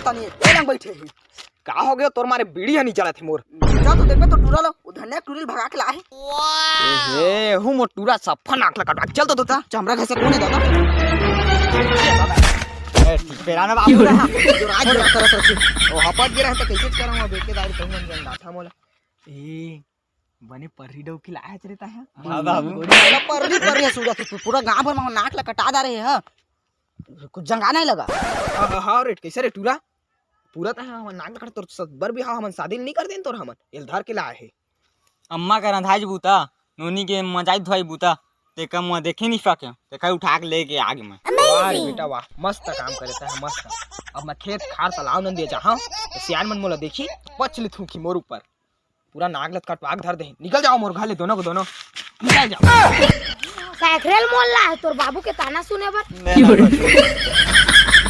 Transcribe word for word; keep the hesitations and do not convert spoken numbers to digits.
तनी ए लंग बैठे हे। का हो गयो तोर मारे बीड़ी ह नी चलत हे मोर। जा तो देखबे तो टूरा लो, वो धनिया टूरी ल भगा के लाए हे। ए हे, हूँ मोर टूरा सफा नाक ल कटवा के चल तो तोता। चमड़ा घसे कोन हे दादा? ए, ठीक पेरा ना बाबू रे। जो राज गिरा तरस रखी। ओ हपत गिरा हे तो कैसे करम अब एके दारी कहूँ मन गंडाथा मोला। ए, बने पर्री डौकी लायच रे तैं ह। हाँ बाबू। बड़ा पर्री पर्री सुजा तू पूरा गांव भर में नाक ल कटा डारे हे। कुछ जंगा नहीं लगा। हाँ, हाँ, हाँ, रे, कैसे रे टूरा? पूरा तैं ह हमन नाक ल कट तोर सबर भी हाँ हमन शादी नहीं कर देन तोर हमन। एल धर के लाए हे। अम्मा के रंधाई बूता, नोनी के मजाई धोई बूता, ते कम देखे नहीं सके, ते कहीं उठा के लेके आ गए मैं। वाह रे बेटा वाह, मस्त काम करे तैं ह, मस्त। अब मैं खेत खार तलाव नंदिया जाहाँ, तो सियान मन मोला देखी, पच ले थूकी मोर ऊपर। पूरा नाक लत कटवा के धर दे। निकल जाओ मोर घर ले दोनों को दोनों। निकल जाओ। काकरेल मोल ला है तोर बाबू के ताना सुने बर।